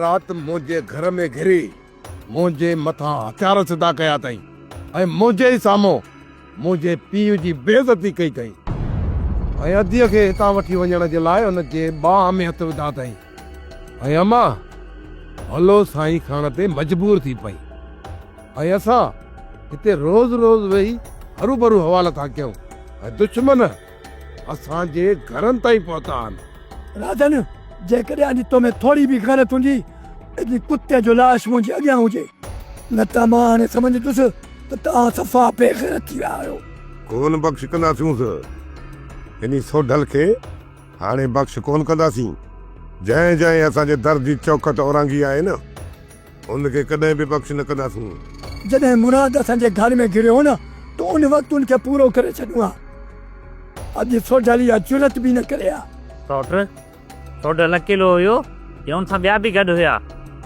رات منهنجي گهر ۾ گهري منهنجي مٿان هٿيار سڌا ڪيا اٿئي ۽ منهنجي ئي سامهون منهنجي پيء جي بي عزتي ڪئي اٿئي ۽ اديء کي هتان وٺي وڃڻ جي لاء ان جي ٻانهن ۾ هٿ وڌا اٿئي ۽ امان هلو سائين کڻڻ تي مجبور ٿي پئي ۽ اسان هتي روز روز ويهي هروڀرو حوال ٿا ڪيون ۽ دشمن اسان جي گهرن تائين پهتا آهن. راجن، جيڪڏهن اڄ تو ۾ ٿوري به غيرت هوندي، اڄ ڪتي جو لاش منهنجي اڳيان هجي، نه ته مان هاڻي سمجهندس ته توهان صفا بي غيرت ٿي ويا آهيو. ڪونه بخش ڪنداسونس. انهي سوڍل کي هاڻي بخش ڪونه ڪنداسين. جنهن جنهن اسان جي در جي چوکٽ اورانگهي آهي نه، ان کي ڪڏهن به بخش نه ڪنداسون. جڏهن مراد اسان جي گهر ۾ گهريو هو نه ته ان وقت ان کي پورو ڪري ڇڏيون ها. اڄ سوڍل اها جرئت به نه ڪري ها. سوٽ، سوڍل اڪيلو هيو يا ان سان ٻيا به گڏ هيا؟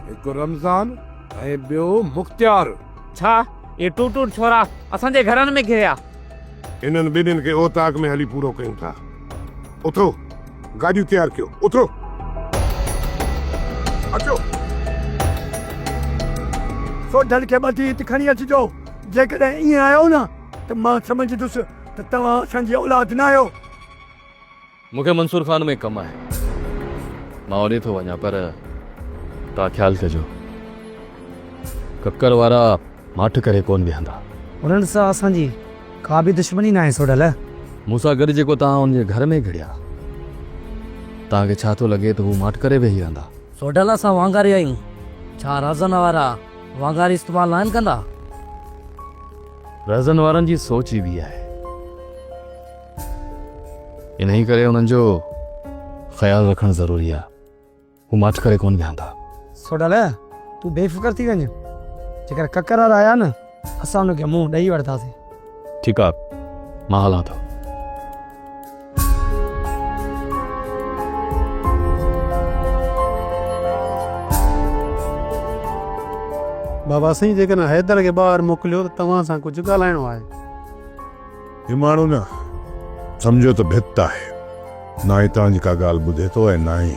هڪ رمضان ۽ ٻيو مختيار. ڇا اهي ٽوٽ ٽوٽ ڇورا اسان جي گهرن ۾ گهريا؟ انهن ٻنهين کي اوطاق ۾ هلي پورو ڪيون ٿا. اٿو، گاڏيون تيار ڪيو، اٿو. اچو. سوڍل کي ٻڌي هت کڻي اچجو. جيڪڏهن ائين آيو نه ته مان سمجهندس ته توهان اسان جي اولاد ناهيو. مون کي منصور خان ۾ ڪم آهي. مان اوڏي ٿو وڃان پر توهان خيال ڪجو. ڪڪر وارا ماٺ ڪري ڪونه ويهندا. انهن سان اسان جي ڪا به دشمني ناهي سوڍل. مون سان گڏ جيڪو توهان ان جي گهر ۾ گهڙيا، توهان کي ڇا ٿو لڳي ته هو ماٺ ڪري ويهي رهندا؟ سوڍل اسان وانگاري آهيون، ڇا رهزن وارا وانگاري استعمال ناهن ڪندا؟ رهزن وارن جي سوچ ئي ٻي آهي. انهيء ڪري انهن جو خيال رکڻ ضروري آهي. هو ماٺ ڪري ڪونه ويهندا. سوڍل، تون بي فڪر ٿي وڃ. جيڪر ڪڪر وارا آيا نه، اسان انهن کي منهن ڏئي وٺنداسين. ٺيڪ آ، مان هلان ٿو. بابا سائين، جيڪڏهن حيدر کي ٻاهر موڪليو ته توهان سان ڪجهه ڳالهائڻو آهي. هي ماڻهو نه سمجهو ته ڀت آهي. نه ئي توهان جي ڪا ڳالهه ٻڌي ٿو ۽ نه ئي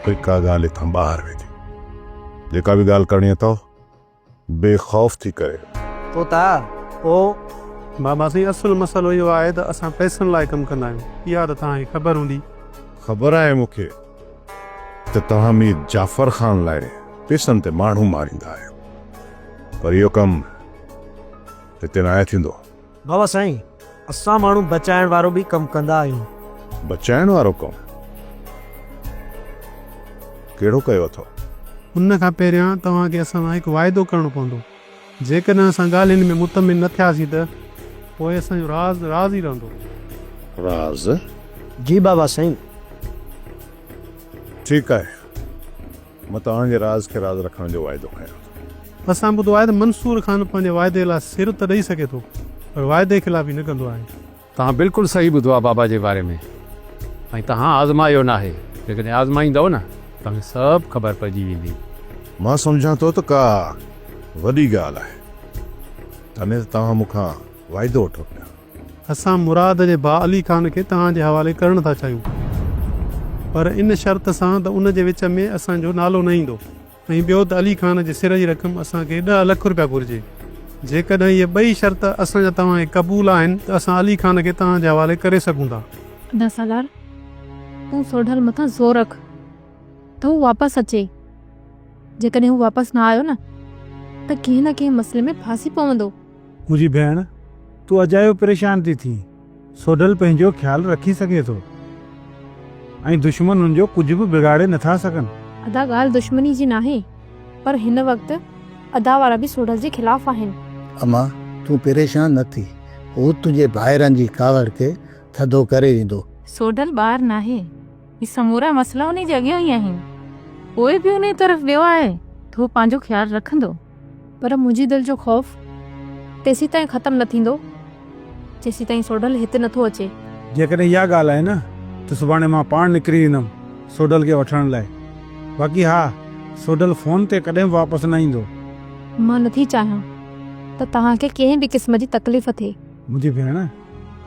وري ڪا ڳالهه هتان ٻاهر ويندي. جيڪا به ڳالهه ڪرڻي اٿئو، بي خوف ٿي ڪريو. طوطا، او. بابا سائين اصل مسئلو اهو آهي ته اسان پئسن لاء ڪم ڪندا آهيون. اها ته توهان کي خبر هوندي. خبر آهي مون کي ته توهان مير جعفر خان لاء پئسن تي ماڻهو ماريندا آهيو. پر اهو ڪم هتي ناهي ٿيندو. بابا سائين، اسان ماڻهو بچائڻ وارو به ڪم ڪندا آهيون. بچائڻ وارو ڪم؟ ڪهڙو ڪيو اٿو؟ ان کان پهريان توهان کي اسان سان هڪ واعدو ڪرڻو پوندو. جيڪڏهن اسان ڳالهين ۾ مطمئن نه ٿياسين ته پوء اسان جو راز راز ئي رهندو. راز؟ جي بابا سائين. ٺيڪ آهي. مان توهان جي راز کي راز رکڻ جو واعدو ڪيان ٿو. اسان ٻڌو آهي ته منصور خان پنهنجي واعدي لاء سر ته ڏئي سگهي ٿو پر واعدي خلافي نه ڪندو آهي. توهان بلڪل صحيح ٻڌو آهي بابا جي باري ۾ ۽ توهان آزمايو ناهي، جيڪڏهن آزمائيندؤ نه توهان کي سڀ خبر پئجي ويندي. مان سمجهان ٿو ته ڪا وڏي ڳالهه آهي، تڏهن ته توهان مون کان واعدو وٺو پيا. اسان مراد جي ڀاء علي خان کي توهان جي حوالي ڪرڻ ٿا چاهيون، پر ان شرط سان ته ان جي وچ ۾ اسان جو نالو نه ايندو ۽ ٻيو ته علي خان جي سر جي رقم اسان کي ڏهه لک روپيا گهرجي. جيڪڏهن اهي ٻئي شرط اسان جا توهان کي قبول آهن ته اسان علي خان کي توهان جي حوالي ڪري سگهون ٿا. ادا سالار، تون سوڍل مٿان زور رک ته هو واپس اچي. جيڪڏهن هو واپس نه آيو نه ته ڪنهن نه ڪنهن مسئلي ۾ ڦاسي پوندو. منهنجي ڀيڻ، تون اجايو پريشان ٿي ٿين. سوڍل پنهنجو خيال رکي سگهي ٿو ۽ دشمن هن جو ڪجهه به بگاڙي نه ٿا سگهن. ادا ڳالهه دشمني جي ناهي، پر هن وقت ادا وارا به سوڍل جي خلاف آهن. امان، تون پريشان نه ٿي. هو تنهنجي ڀائرن جي ڪاوڙ کي ٿڌو ڪري ڏيندو. سوڍل ٻار ناهي. هي سمورا مسئلا انهي جي اڳيان ئي آهن. پوء به انهي طرف ويو آهي ته هو پنهنجو خيال رکندو. پر منهنجي دل جو خوف تيسيتائين ختم نه ٿيندو، جيسيتائين سوڍل هت نه ٿو اچي. جيڪڏهن اها ڳالهه آهي نه ته سڀاڻي مان پاڻ نڪري ايندم سوڍل کي وٺڻ لاء. باقي ها، سوڍل فون تي ڪڏهن به واپس نه ايندو. مان نٿي چاهيان ته توهان کي ڪنهن به قسم جي تڪليف ٿئي. منهنجي ڀيڻ،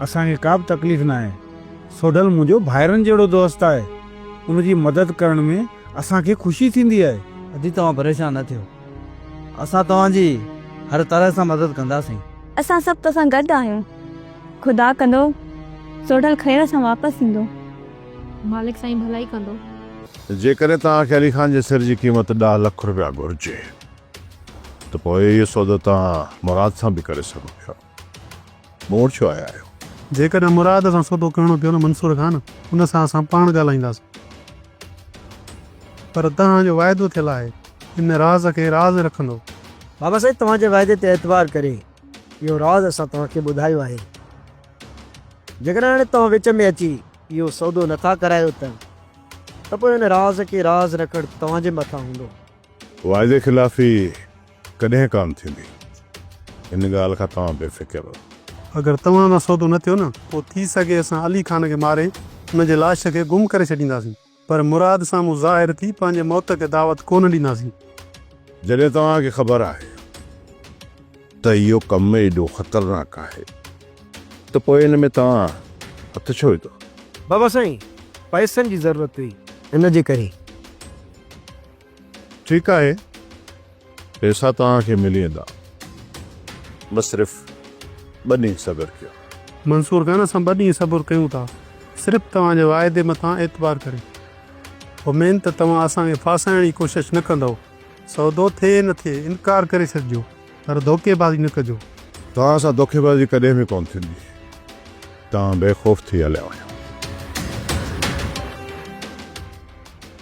اسان کي ڪا به تڪليف ناهي. سوڍل منهنجو ڀائرن جهڙو دوست آهي. ان جي مدد ڪرڻ ۾ اسان کي خوشي ٿيندي آهي. ادي توهان پريشان نه ٿيو. اسان توهان جي هر طرح سان مدد ڪنداسين. اسان سڀ توسان گڏ آهيون. خدا ڪندو سوڍل خير سان واپس ايندو. مالڪ سائين ڀلائي ڪندو. جيڪڏهن توهان کي علي خان جي سر جي قيمت ڏهه لک رپيا گهرجي ته پوء اهو سودو توهان مراد سان به ڪري سگهو پيا. مون وٽ ڇو آيا آهيو؟ جيڪڏهن مراد سان سودو ڪرڻو پيو نه منصور خان، ان سان اسان پاڻ ڳالهائينداسين. پر توهان جو واعدو ٿيل آهي، ان راز کي راز رکندو. بابا سائين توهان جي واعدي تي اعتبار ڪري اهو راز اسان توهان کي ٻڌايو آهي. جيڪڏهن هاڻي توهان وچ ۾ اچي اهو سودو نٿا ڪرايو ته ته پوء ان راز کي راز رکڻ توهان جي مٿان هوندو. واعدي خلافي ڪڏهن ڪانه ٿيندي، ان ڳالهه کان توهان بي فڪر رهو. اگر توهان سان سودو نه ٿيو نه، پوء ٿي سگهي اسان علي خان کي ماري ان جي لاش کي گم ڪري ڇڏينداسين، پر مراد سامهون ظاهر ٿي پنهنجي موت کي دعوت ڪونه ڏينداسين. جڏهن توهان کي خبر آهي ته اهو ڪم ايڏو خطرناڪ آهي ته پوء ان ۾ توهان هٿ ڇو وڌو؟ بابا سائين، پئسن جي ضرورت هئي، ان جي ڪري. ٺيڪ آهي، پئسا توهان کي ملي ويندا، بس صرف ٻه ڏينهن صبر ڪيو. منصور خان، اسان ٻه ڏينهن صبر ڪيون ٿا، صرف توهان جي واعدي مٿان اعتبار ڪري. اميد ته توهان اسان کي ڦاسائڻ جي ڪوشش نه ڪندؤ. سودو ٿئي نه ٿئي، انڪار ڪري ڇڏجو، پر ڌوڪيبازي نه ڪجو. توهان سان ڌوڪيبازي ڪڏهن به ڪونه ٿيندي. توهان بي خوف ٿي هليا وڃو.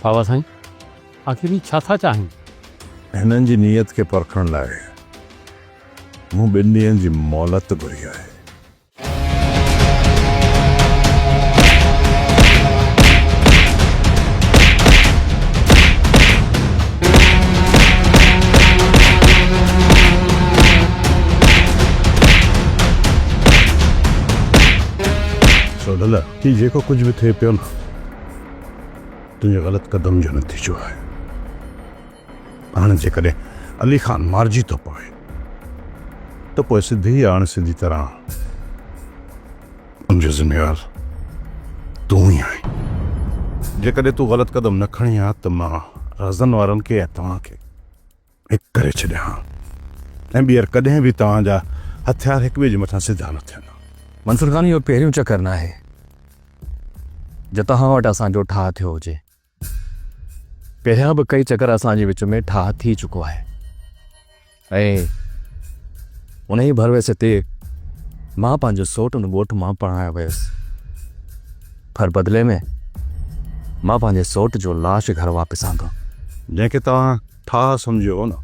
بابا سائين، آخر هي ڇا ٿا چاهين؟ هنن جي نيت کي پرکڻ لاء مون ٻن ڏينهن جي مهلت گهري آهي. سوڍل، هي جيڪو ڪجهه به ٿئي پيو نه، تنهنجي غلط قدم جو نتيجو آهي. هاڻ جيڪڏهن علي خان مارجي ٿو پوي ته پوء سڌي يا اڻ سڌي طرح ان جو ذميوار تون ئي آهين. جيڪڏهن تون غلط قدم نه کڻين ها ته مان رازن وارن کي ۽ توهان کي هڪ ڪري ڇڏيان ها ۽ ٻيهر ڪڏهن به توهان جا هٿيار هڪ ٻئي جي مٿان سڌا نه ٿين ها. منصور خان اهو پهريون چڪر ناهي جو توهان وٽ اسان جو ٺاهه ٿيو هجي. پهريان به ڪئي چڪر اسان جي وچ ۾ ٺاهه ٿي چڪو آهي ۽ انهي ڀروسي تي مان پنهنجو سوٽ ان ڳوٺ مان پرڻائي ويس پر بدلي ۾ مان پنهنجي سوٽ جو لاش گهر واپس آندو. جنهن کي توهان ٺاهه سمجهيو هو نه،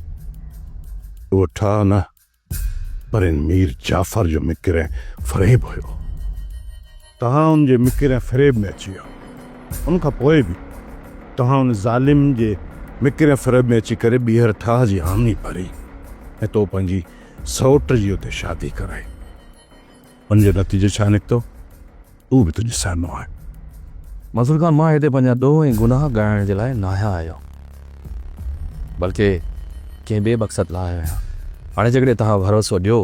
اهو ٺاهه نه پر ان مير جعفر جو مڪر ۽ فريب هيو. توهان ان جي مڪر ۽ فريب ۾ اچي ويا. ان کان پوء به توهان ان ظالم جي مڪر ۽ فريب ۾ اچي ڪري ٻيهر ٺاهه جي حامي ڀري ۽ تو پنهنجي سئوٽ جي اتي شادي ڪرائي. ان جو نتيجو ڇا نڪتو، اهو به تنهنجي سامهون آهي. منصور خان، مان هتي پنهنجا ڏوهه ۽ گناهه ڳڻائڻ جي لاء ناهيان آيو، بلڪه ڪنهن ٻئي مقصد لاء آيو آهيان. هاڻي جيڪڏهن توهان ڀروسو ڏيو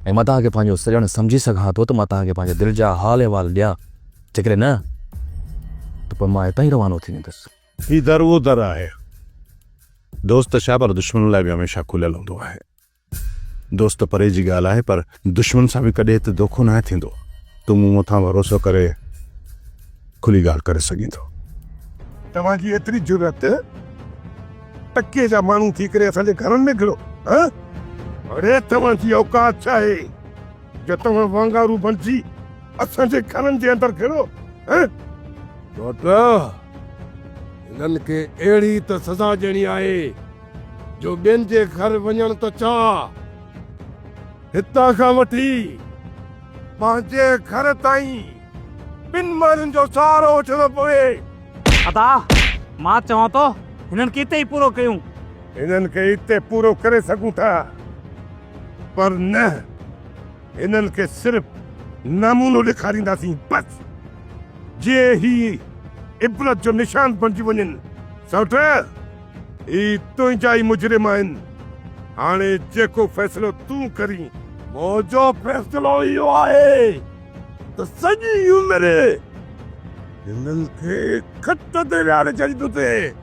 ۽ مان توهان کي پنهنجو سڄڻ سمجهي سگهان ٿو ته مان توهان کي پنهنجي دل جا حال احوال ڏيان، جيڪڏهن نه ته پوء مان هتان ئي روانو ٿي ويندس. هي در اهو در آهي، دوست ته ڇا پر دشمن لاء به هميشه کليل هوندو آهي. دوست ته پري جي ڳالهه آهي پر دشمن سان به ڪڏهن ته دوکو ناهي ٿيندو. تون مون مٿان ڀروسو ڪري کلي ڳالهه ڪري سگهين ٿو. توهان جي ايتري جرئت ٽڪي جا ماڻهو ٿي ڪري اسان جي گهرن ۾ گهڙو ها؟ اڙي توهان جي اوقات ڇا آهي جو توهان وانگارو بڻجي اسان جي گهرن جي اندر گهڙو ها؟ ڊاڪٽر هنن کي اهڙي ته سزا ڏيڻي آهي جو ٻين جي گهر وڃڻ ته ڇا، هتان کان وٺي پنهنجي گهر تائين ٻن ماڻهن جو سهارو وٺڻو پوي. ادا، مان چوان ٿو هنن کي اتي ئي پورو ڪيون. هنن کي اتي پورو ڪري سگهون ٿا، پر نه، هنن کي صرف نمونو ڏيکارينداسين بس، جيئن هي عبرت جو نشان بڻجي وڃن. سئوٽ! هي تنهنجا ئي مجرم آهن. هاڻي جيڪو فيصلو تون ڪرين. منهنجو فيصلو اهو آهي ته سڄي عمر هنن کي کٽ تي ويهاري ڇڏيندوسين.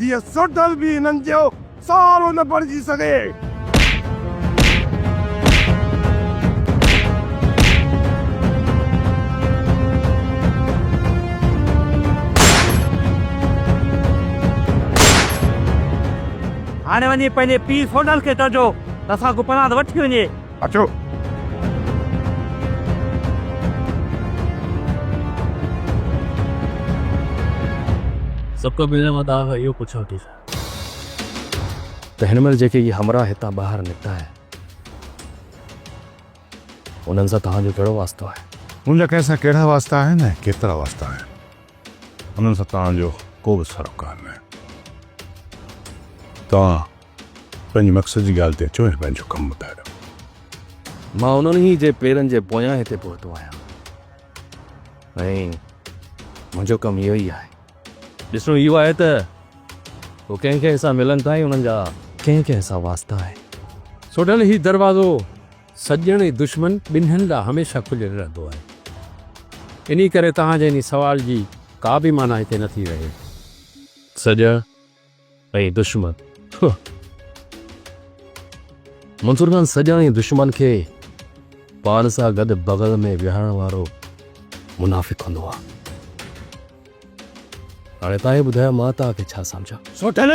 جيئن سوڍل به هنن جو سهارو نه بڻجي سگهي. هاڻي وڃي پنهنجي پيء سوڍل کي چئجو ته اسان کان پناهه وٺي وڃي. اچو. سڀ کان پهريان مان توهان کان اهو پڇان ٿي ته هن مهل جيڪي اهي همراهه هتان ٻاهر نڪتا آهن انهن سان توهان جو ڪهڙو واسطو آهي؟ منهنجا ڪنهن سان ڪهڙا واسطا آهن ۽ ڪيترا واسطا آهن انهن سان توهان جو ڪو به سروڪار ناهي. توهان پنهنجي مقصد جي ڳالهه تي اچو ۽ پنهنجو ڪم ٻڌايو. مان انهن ئي جي پيرن جي پويان هتي پهتو آهيان ۽ منهنجو ڪم اهو ئي آهي. ڏسڻو اهو آهي ته هو ڪنهن ڪنهن سان ملن ٿا ۽ انهن جا ڪنهن ڪنهن سان واسطا آهن. سوڍل هي دروازو سڄڻ ۽ دشمن ٻنهين لاء هميشه کليل رهندو آهي. انهي ڪري توهان جي انهي سوال جي ڪا به معنيٰ هتي نٿي رهي. سڄڻ ۽ دشمن. هه. منصور خان سڄڻ ۽ دشمن کي پاڻ سان گڏ بغل ۾ ويهارڻ وارو منافق هوندو آ. هاڻي توهان ئي ٻڌايو مان توهان کي ڇا سمجهان؟ سوڍل!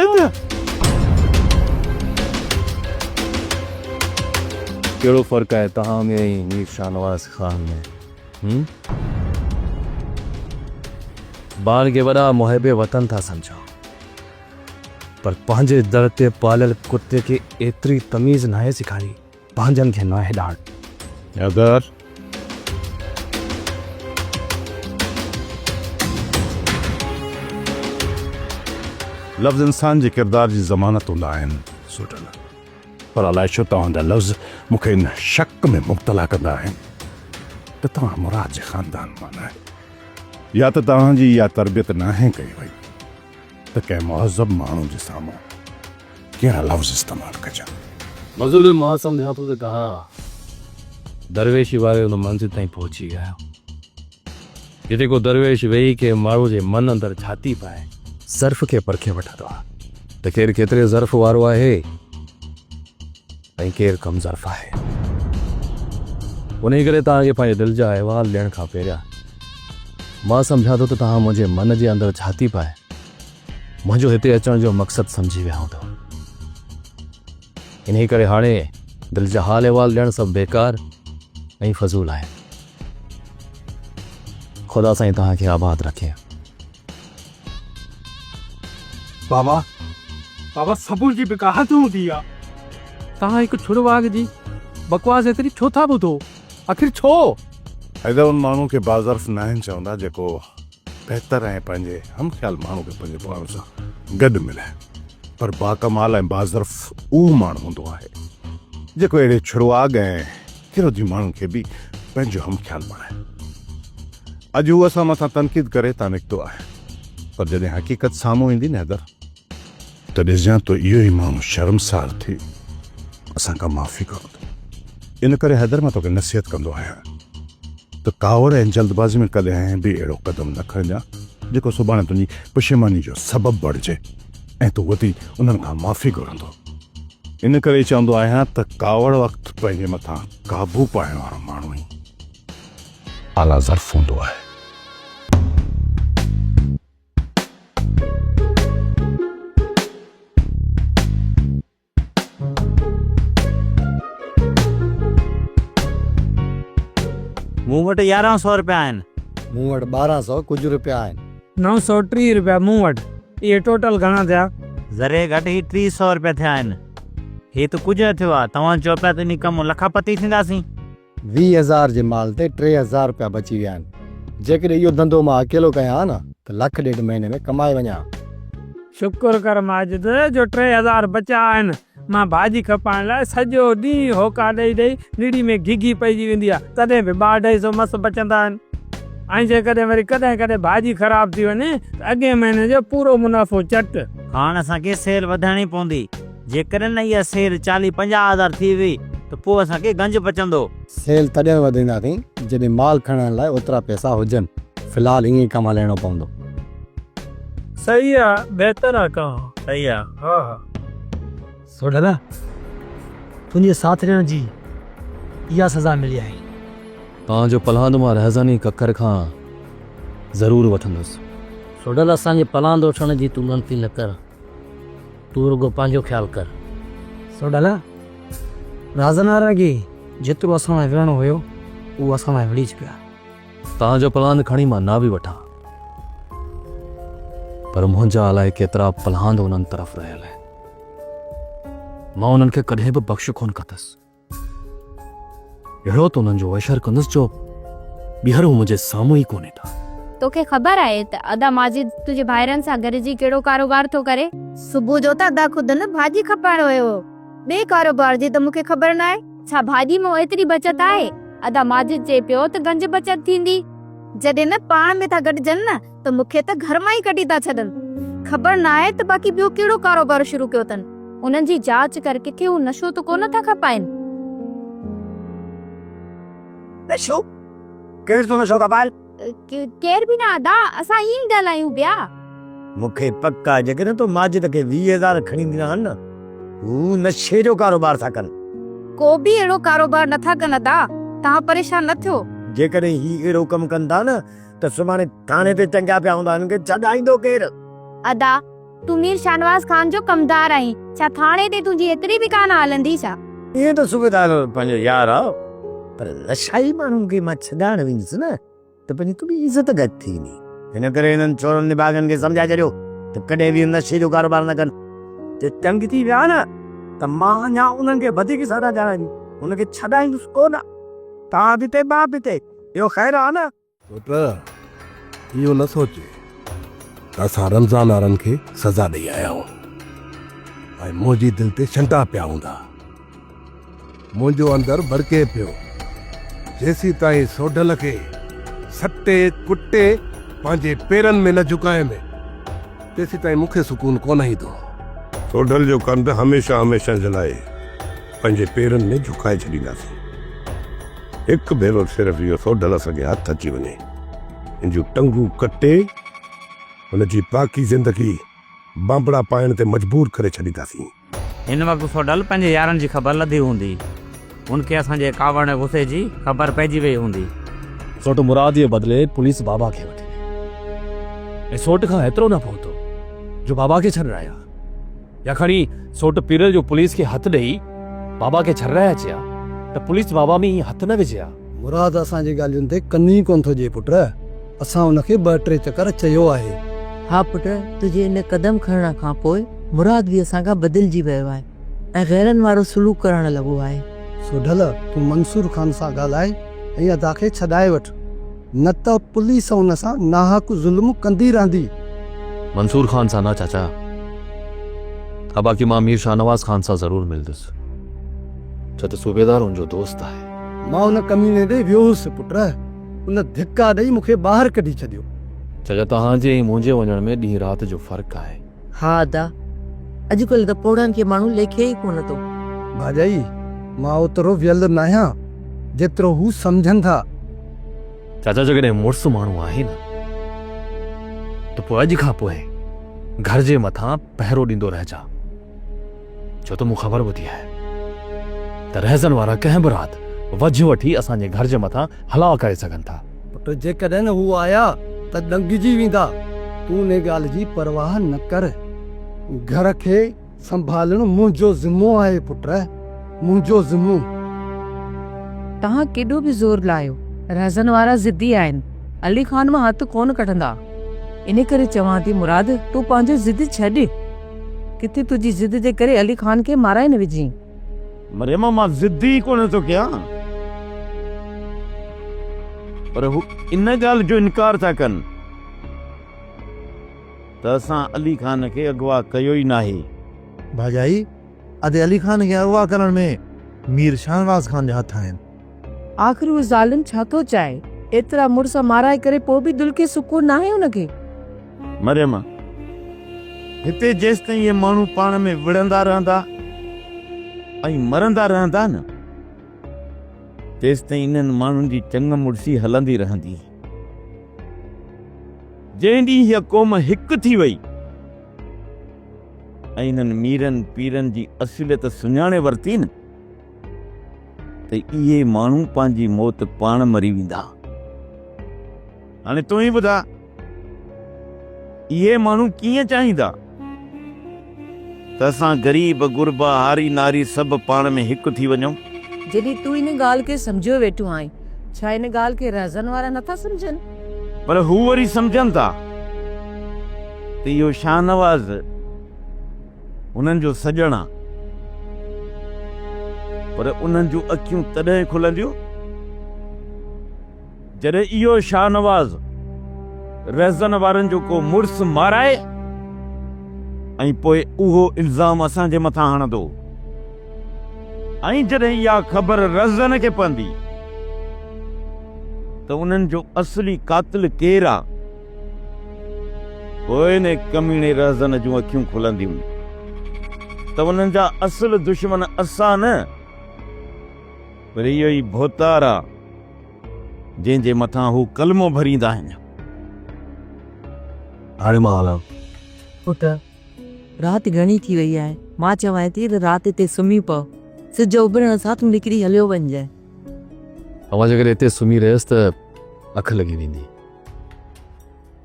ڪهڙو فرق آهي توهان ۾ ۽ مير شاهنواز خان ۾؟ هم؟ پاڻ کي وڏا محب وطن ٿا سمجهو. پر پنهنجي در تي پاليل ڪتي کي ايتري تميز ناهي سيکاري، پنهنجن کي ناهي ڏاڙ. حيدر! لفظ انسان جي ڪردار جي ضمانت هوندا آهن سوڍل. پر الائي ڇو توهان جا لفظ مون کي ان شڪ ۾ مبتلا ڪندا آهن ته توهان مراد جي خاندان مان ناهيو. يا ته توهان جي اها تربيت ناهي ڪئي وئي ته ڪنهن مهذب ماڻهو جي سامهون ڪهڙا لفظ استعمال ڪجن. مظلوم مان سمجهان ٿو ته توهان درويشي واري ان منزل تائين پهچي ويا آهيو، جتي ڪو درويش ويهي ڪنهن ماڻهو جي من اندر جهاتي پائي ظرف کي پرکي وٺندو آهي ته ڪير ڪيتري ظرف وارو آهي ۽ ڪير ڪم ظرف آهي. انهيء ڪري توهان کي پنهنجي دل جا احوال ڏيڻ کان پهريان مان سمجهان ٿو ته توهان منهنجي من جي اندر جهاتي پائي منهنجو هتي اچڻ جو مقصد سمجهي ويا هوندؤ. انهيء ڪري هاڻي دل جا حال احوال ڏيڻ سڀ بيڪار ۽ فضول آهن. خدا سائين توهان کي آباد رکي. بابا بابا صبر جي به ڪا حد هوندي آ. توهان هڪ ڇڙواڳ جي بڪواس ايتري ڇو ٿا ٻڌو؟ آخر ڇو؟ حيدر ان ماڻهو کي باظرف ناهن چوندا جيڪو بهتر ۽ پنهنجي هم خيال ماڻهو کي پنهنجي پاڻ سان گڏ ملائي پر باڪمال ۽ باظرف اهو ماڻهو هوندو آهي جيڪو اهڙي ڇڙواڳ ۽ ڪروڌي ماڻهن کي به پنهنجو هم خيال بڻائي. اڄ هو اسان مٿان تنقيد ڪري هتان نڪتو آهي پر جڏهن حقيقت سامهون ايندي نه حيدر! ته ڏسجان ته اهو ئي ماڻهو شرمسار ٿي اسان کان معافي گهرندو. ان ڪري حيدر مان توکي نصيحت ڪندو آهيان ته ڪاوڙ ۽ جلدبازي ۾ ڪڏهن به اهڙو قدم نه کڻجان جيڪو سڀاڻي تنهنجي پشيماني جو سبب بڻجي ۽ تون وڌي انهن کان معافي گهرندو. ان ڪري ئي چوندو آهيان ته ڪاوڙ وقت پنهنجي مٿان قابو پائڻ وارو ماڻهو ئي اعليٰ ظرف هوندو آهي. مون وٽ 1100 رپيا آهن. مون وٽ 1200 ڪجهه رپيا آهن. 930 رپيا مون وٽ. اهي ٽوٽل گهڻا ٿيا؟ ذري گهٽ هي 300 رپيا ٿيا آهن. هي ته ڪجهه نه ٿيو آهي. توهان چئو پيا ته انهي ڪم لکاپتي ٿينداسين. 20 هزار جي مال تي 3000 رپيا بچي ويا آهن. جيڪڏهن اهو ڌنڌو مان اڪيلو ڪيان ها نه ته لک ڏيڍ مهيني ۾ ڪمائي وڃان ها. شڪر ڪر ماجد جو 3000 بچيا آهن. مان ڀاڄي کپائڻ لاء سڄو ڏينهن هوڪا ڏئي ڏئي نڙي ۾ گهگهي پئجي ويندي آهي، تڏهن به ٻه اڍائي سو مس بچندا آهن. ۽ جيڪڏهن وري ڪڏهن ڪڏهن ڀاڄي خراب ٿي وڃي ته اڳئين مهيني جو پورو منافعو چٽ. هاڻ اسان کي سيل وڌائڻي پوندي. جيڪڏهن نه اها سيل چاليهه پنجاهه هزار ٿي وئي ته پوء اسان کي گنج بچندو. سيل تڏهن وڌائينداسين جڏهن مال کڻڻ لاء اوترا پئسا هجن. في الحال ائين ئي ڪم هلائڻو پوندو. صحيح آ بهتر آ ڪم. صحيح آ ها ها. سوڍل تنهنجي ساٿ ڏيڻ جي اها سزا ملي آهي. توهان جو پلاند مان رهزني ڪڪر کان ضرور وٺندس. سوڍل اسان جي پلاند وٺڻ جي تون ڳڻتي نه ڪر. تون رڳو پنهنجو خيال ڪر. سوڍل رازن وارن کي جيترو اسان لاء وڙهڻو هيو اهو اسان لاء وڙهي چڪيا. توهان جو پلاند کڻي مان نه به وٺان پر منهنجا الائي ڪيترا پلاند انهن طرف رهيل آهن. مان انهن کي ڪڏهن به بخش ڪونه ڪندس. اهڙو ته انهن جو اشر ڪندس جو ٻيهر هو منهنجي سامهون ئي ڪونه ايندا. توکي خبر آهي ته ادا ماجد تنهنجي ڀائرن سان گڏجي ڪهڙو ڪاروبار ٿو ڪري؟ صبح جو ته ادا خود نه ڀاڄي کپائڻ ويو هو. ٻئي ڪاروبار جي ته مون کي خبر ناهي. ڇا ڀاڄي مان ايتري بچت آهي؟ ادا ماجد چئي پيو ته گنج بچت ٿيندي. جڏهن نه پاڻ ۾ ٿا گڏجن نه ته مون کي ته گهر مان ئي ڪڍي ٿا ڇڏن. خبر ناهي ته باقي ٻيو ڪهڙو ڪاروبار شروع ڪيو اٿن. انهن جي جاچ ڪر ڪٿي هو نشو ته ڪونه ٿا کپائين. نشو؟ ڪير ٿو نشو کپائي؟ ڪير به نه ادا، اسان ائين ئي ڳالهايون پيا. مون کي پڪ آهي جيڪڏهن تو ماجد کي 20 هزار کڻي ڏنا آهن نه، هو نشي جو ڪاروبار ٿا ڪن. ڪو به اهڙو ڪاروبار نه ٿا ڪن ادا، توهان پريشان نه ٿيو. جيڪڏهن هي اهڙو ڪم ڪن ٿا نه ته سڀاڻي ٿاڻي تي ٽنگيا پيا هوندا، هنن کي ڇڏائيندو ڪير؟ ادا، تون مير شاهنواز خان جو ڪمدار آهين، ڇا ٿاڻي تي تنهنجي ايتري به ڪانه هلندي ڇا؟ ائين ته صوبيدار پنهنجو يار آ، پر نشائي ماڻهن کي مان ڇڏائڻ ويندس نه ته پنهنجي ٿوري عزت گهٽ ٿي ويندي. ان ڪري هنن چورن نڀاڳن کي سمجهائي ڇڏيو ته ڪڏهن به نشي جو ڪاروبار نه ڪن. جي تنگ ٿي ويا نه ته مان اڃا انهن کي وڌيڪ سزا ڏيارائيندس، هن کي ڇڏائيندس ڪو نه. توهان به هتي مان به هتي، اهو خير آ نه؟ پٽ، اهو نه سوچ ته اسان رمضان وارن کي سزا ڏئي آيا آهيون ۽ منهنجي دل تي شنٽا پيا هوندا. منهنجو اندر ڀڙڪي پيو. جيسيتائين سوڍل کي سٽي ڪٽي پنهنجي پيرن ۾ نه جهڪايم، تيسيتائين مون کي سڪون ڪونه ايندو. سوڍل جو ڪنڌ هميشه هميشه جي لاء پنهنجي پيرن ۾ جهڪائي ڇڏينداسين. هڪ ڀيرو صرف اهو سوڍل اسان کي هٿ اچي وڃي، هن جون ٽنگون ڪٽي هن جي باقي زندگي بانبڙا پائڻ تي مجبور ڪري ڇڏينداسين. هن وقت سوڍل پنهنجي يارن جي خبر لڌي هوندي. هن کي اسان جي ڪاوڙ ۽ غصي جي خبر پئجي وئي هوندي. سوٽ مراد جي بدلي پوليس بابا کي وٺي وئي ۽ سوٽ کان ايترو نه پهتو جو بابا کي ڇڏرايا يا کڻي سوٽ پيرل جو پوليس کي هٿ ڏئي بابا کي ڇڏرائي اچي ها ته پوليس بابا ۾ ائين هٿ نه وجهي ها. مراد اسان جي ڳالهين تي ڪن ئي ڪونه ٿو ڏئي پٽ، اسان ان کي ٻه ٽي چڪر چيو آهي. ها پٽ، تنهنجي ان قدم کڻڻ کان پوء مراد به اسان کان بدلجي ويو آهي ۽ غيرن وارو سلوڪ ڪرڻ لڳو آهي. سوڍل، تون منصور خان سان ڳالهائي ۽ ادا کي ڇڏائي وٺ، نه ته پوليس ان سان ناحق ظلم ڪندي رهندي. منصور خان سان نه چاچا، ها باقي مان مير شاهنواز خان سان ضرور ملندس، ڇو ته صوبيدار ان جو دوست آهي. مان ان ڪميني ڏي ويو هوس پٽ، ان ڌڪا ڏئي مون کي ٻاهر ڪڍي ڇڏيو. چاچا توهان جي ۽ منهنجي وڃڻ ۾ ڏينهن رات جو فرق آهي. ها ادا، اڄڪلهه ته پوڙهن کي ماڻهو ليکي ئي ڪونه ٿو. ڀاڄائي، مان اوترو ويل ناهيان، جيترو هو سمجهن ٿا. چاچا جيڪڏهن مڙس ماڻهو آهين نه ته پوء اڄ کان پوء گهر جي مٿان پهرو ڏيندو رهجان. ڇو ته مون خبر ٻڌي آهي ته رهزن وارا ڪنهن به رات وجهه وٺي اسان جي گهر جي مٿان هلاء ڪري سگهن ٿا. پٽ جيڪڏهن هو آيا ته ڏنگجي ويندا. تون انهي ڳالهه جي پرواهه نه ڪر. گهر کي سنڀالڻ منهنجو ذمو آهي پٽ، منهنجو ذمو. توهان ڪيڏو به زور لايو، رهزن وارا ضدي آهن، علي خان مان هٿ ڪونه ڪڍندا. انهي ڪري چوان ٿي مراد تون پنهنجو ضد ڇڏ. ڪٿي تنهنجي ضد جي ڪري علي خان کي مارائي نه وجهين. مريم مان ضد ئي ڪونه ٿو ڪيان پر هو ان ڳالهه جو انڪار ٿا ڪن ته اسان علي خان کي اغوا ڪيو ئي ناهي. ڀاڄائي، ادي علي خان کي اغوا ڪرڻ ۾ مير شاهنواز خان جا هٿ آهن. آخر اهو ظالم ڇا ٿو چاهي؟ ايترا مڙس مارائي ڪري پوء به دل کي سڪون ناهي ان کي. مريم، هتي جيستائين اهي ماڻهو پاڻ ۾ وڙهندا رهندا ۽ مرندا رهندا نه، تيستائين انهن ماڻهن جي چڱ مڙسي هلندي رهندي. جنهن ڏينهن هيء قوم هڪ ٿي وئي. ۽ انهن ميرن پيرن جي اصليت سڃاڻي ورتي نه ته اهي ماڻهو پنهنجي موت پاڻ مري ويندا. هاڻي تون ئي ٻڌاء اهي ماڻهو ڪيئن چاهيندا ته اسان غريب غربا هاري ناري سڀ پاڻ ۾ هڪ ٿي وڃون؟ جڏهن تون ان ڳالهه کي سمجهيو ويٺو آهين، ڇا ان ڳالهه کي رهزن وارا نٿا سمجهن؟ پر هو وري سمجهن ٿا ته اهو شاهنواز هنن جو سڄڻ آ. پر انهن جون اکيون تڏهن کلنديون جڏهن اهو شاهنواز رهزن وارن جو ڪو مڙس مارائي ۽ پوء اهو الزام اسان جي مٿان هڻندو ۽ جڏهن اها خبر رهزن کي پوندي ته انهن جو اصلي قاتل ڪير آ، پوء انهي ڪميڻي رهزن جون اکيون کلنديون ته انهن جا اصل دشمن اسان نه پر اهو ئي ڀوتار آ جنهن جي مٿان هو ڪلمو ڀريندا آهن. هاڻي مان هلان. پٽ، رات گهڻي ٿي وئي آهي. مان چوانء ٿي ته رات هتي سمهي پؤ. سج اڀرڻ سان تون نڪري هليو وڃجانء. اوهان جيڪڏهن هتي سمهي رهيس ته اک لڳي ويندي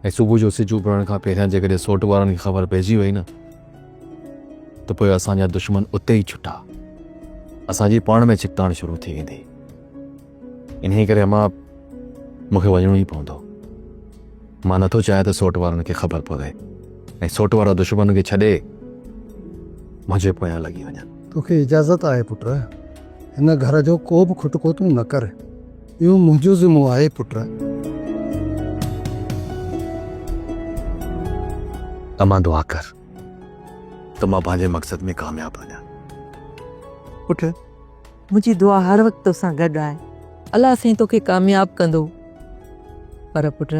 ۽ صبح جو سج اڀرڻ کان پهريان جيڪڏهن سوٽ وارن کي خبر پئجي وئي نه ته پوء اسان جا دشمن اتي ئي ڇٽا. اسان جي پاڻ ۾ ڇڪتاڻ شروع ٿي ويندي. انهيء ڪري امان مون کي وڃڻو ئي پوندو. مان نٿو چاهيان ته سوٽ وارن کي خبر پوي ۽ سوٽ وارا دشمن کي ڇڏي منهنجي پويان لڳي وڃن. توکي اجازت آهي پٽ، هن گهر جو ڪو به کٽڪو تون نه ڪر. اهو منهنجو ذمو آهي پٽ. امان دعا ڪر ته مان پنهنجي مقصد ۾ ڪامياب وڃان. پٽ! منهنجي دعا هر وقت توسان گڏ آهي. الله سائين توکي ڪامياب ڪندو. پر پٽ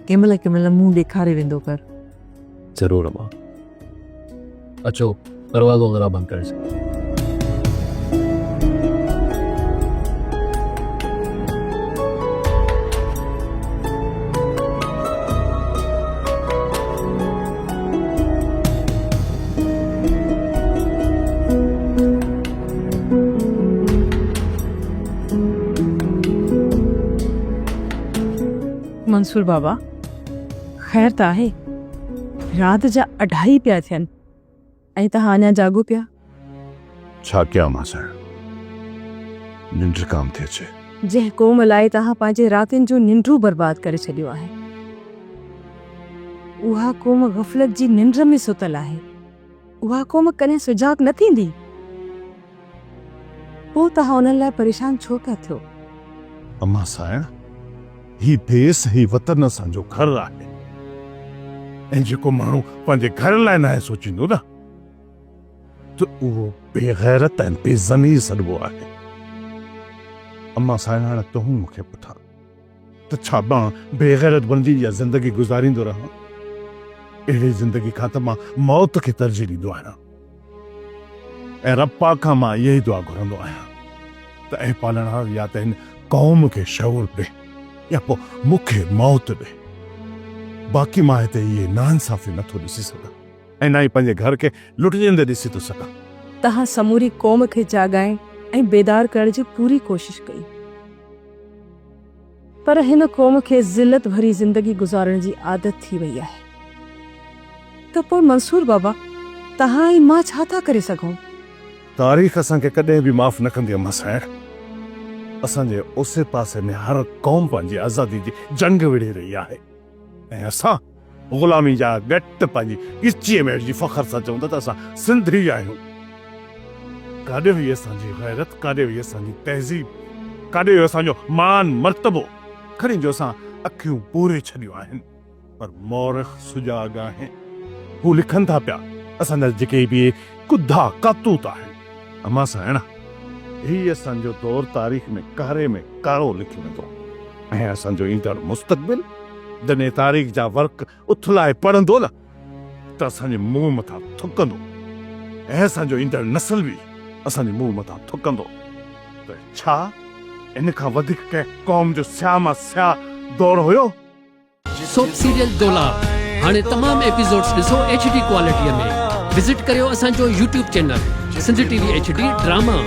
ڪنهن مهل ڪنهن مهل منهن ڏيکاري ويندو ڪر. ضرور امان. اچو دروازو ذرا بند ڪري ڇڏيان. منصور بابا خير ته آهي رات جا اڍائي پيا ٿين ۽ توهان اڃا جاڳو پيا. ڇا ڪيان مان سائڻ ننڊ ڪام ٿي اچي. جنهن قوم لاء توهان پنهنجي راتين جون ننڊون برباد ڪري ڇڏيون آهن اها قوم غفلت جي ننڊ ۾ ستل آهي. اها قوم ڪڏهن سجاڳ نه ٿيندي. پوء توهان انهن لاء پريشان ڇو پيا ٿيو؟ امان سائڻ، هي ديس، هي وطن اسان جو گهر آهي ۽ جيڪو ماڻهو پنهنجي گهر لاء ناهي سوچيندو نه ته اهو بي غيرت ۽ بي ضمير سڏبو آهي. امان سائڻ هاڻي تون مون کي ٻڌاء. ته ڇا مان بيغيرت بڻجي اها زندگي گذاريندو رهان؟ اهڙي زندگي کان ته مان موت کي ترجيح ڏيندو آهيان ۽ رب پاڪ کان مان اها ئي دعا گهرندو آهيان ته اي پالڻهار يا ته هن قوم کي شعور ڏي يا پوء مون کي موت ڏي. باقي مان هتي اهي ناانصافيون نٿو ڏسي سگهان ۽ نه ئي پنهنجي گهر کي لٽجندي ڏسي ٿو سگهان. توهان سموري قوم کي جاڳائڻ ۽ بيدار ڪرڻ جي پوري ڪوشش ڪئي. پر هن قوم کي ذلت ڀري زندگي گذارڻ جي عادت ٿي وئي آهي ته پوء منصور بابا توهان ۽ مان ڇا ٿا ڪري سگهون؟ تاريخ اسان کي ڪڏهن به معاف نه ڪندي امان سائڻ. اسان جي اوسي پاسي ۾ هر قوم پنهنجي آزادي جي جنگ وڙهي رهي آهي ۽ اسان غلامي جا ڳٽ پنهنجي ڳچيء ۾ وجهي فخر سان چئون ٿا ته اسان سنڌي آهيون. ڪاڏي وئي اسان جي غيرت، ڪاڏي وئي اسان جي تهذيب، ڪاڏي ويو اسان جو مان مرتبو، کڻي جو اسان اکيون پوري ڇڏيون آهن، پر مورخ سجاڳ آهن، هو لکن ٿا پيا اسان جا جيڪي به ڪڌا ڪاتوت آهن. امان سائڻ، هي اسان جو دور تاريخ ۾ ڪاري ۾ ڪارو لکيو ويندو ۽ اسان جو ايندڙ مستقبل جڏهن تاريخ جا ورق اٿلائي پڙهندو نه ته اسان جي منهن مٿان ٿڪندو ۽ اسان جو ايندڙ نسل به اسان جي منهن مٿان ٿڪندو ته ڇا ان کان وڌيڪ ڪنهن قوم جو سياهه مان سياهه دور هيو؟ سوپ سيريل دولاب هاڻي تمام ايپيسوڊز ڏسو ايڇ ڊي ڪوالٽيء ۾. وزٽ ڪريو اسان جو YouTube channel Sindh T V H D drama.